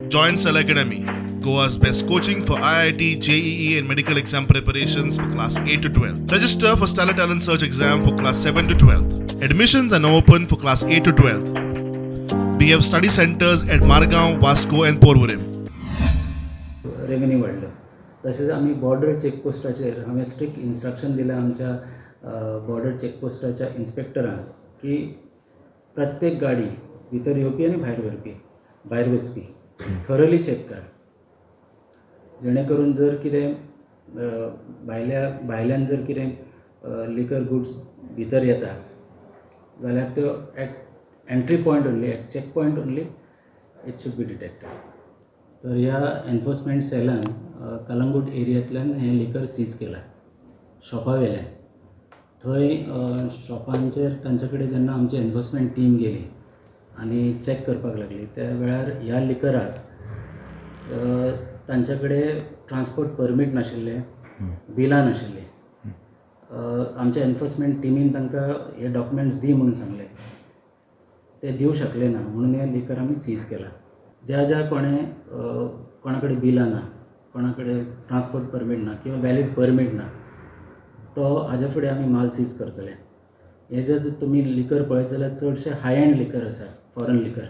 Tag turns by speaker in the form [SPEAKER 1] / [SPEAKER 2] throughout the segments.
[SPEAKER 1] Join Stellar Academy, Goa's best coaching for IIT, JEE, and medical exam preparations for class 8 to 12. Register for Stellar Talent Search exam for class 7 to 12. Admissions are now open for class 8 to 12. We have study centers at Margaon, Vasco, and Porvorim.
[SPEAKER 2] Revenue वाडलो. तशेंच आमी border चॅकपोस्टाचेर हांवें strict instruction दिलें आमच्या border चॅकपोस्टाच्या इन्स्पेक्टरांक की प्रत्येक गाडी भितर येवपी आनी भायर व्हरपी, भायर वचपी थरली चॅक करा, जेणे करून जर कितें भायल्या भायल्यान जर कितें लिकर गुड्स भितर येता जाल्यार त्यो at entry point only, at check point only it should be detected. तर ह्या एनफोर्समेंट सेलान कलंगूट एरियांतल्यान हें लिकर सीज केलां शॉपा वयल्यान. थंय शॉपांचेर तांचे कडेन जेन्ना आमची एनफोर्समेंट टीम गेली आनी चॅक करपाक लागली, त्या वेळार ह्या लिकराक तांचे कडेन ट्रान्सपोर्ट परमीट नाशिल्लें, बिलां नाशिल्लीं. आमच्या एनफोर्समेंट टिमीन तांकां हे डॉक्युमेंट्स दी म्हणून सांगलें, ते दिवं शकले ना, म्हणून हें लिकर आमी सीज केलां. ज्या ज्या कोणें कोणा कडेन बिलां ना, कोणा कडेन ट्रान्सपोर्ट परमीट ना किंवा वॅलीड परमीट ना, तो हाज्या फुडें आमी माल सीज करतले. हे जे जर तुमी लिकर पळयत जाल्यार चडशें हाय एंड लिकर आसा, फॉरन लिकर,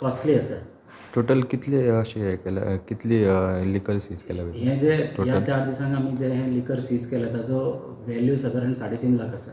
[SPEAKER 2] कॉस्टली आसा.
[SPEAKER 3] टोटल कितले अशें हें केल्या, कितली लिकर सीज केल्या?
[SPEAKER 2] हें जे ह्या
[SPEAKER 3] Total?
[SPEAKER 2] 4 दिसांक आमी जे हें लिकर सीज केलां, ताजो व्हॅल्यू सादारण 3.5 लाख आसा.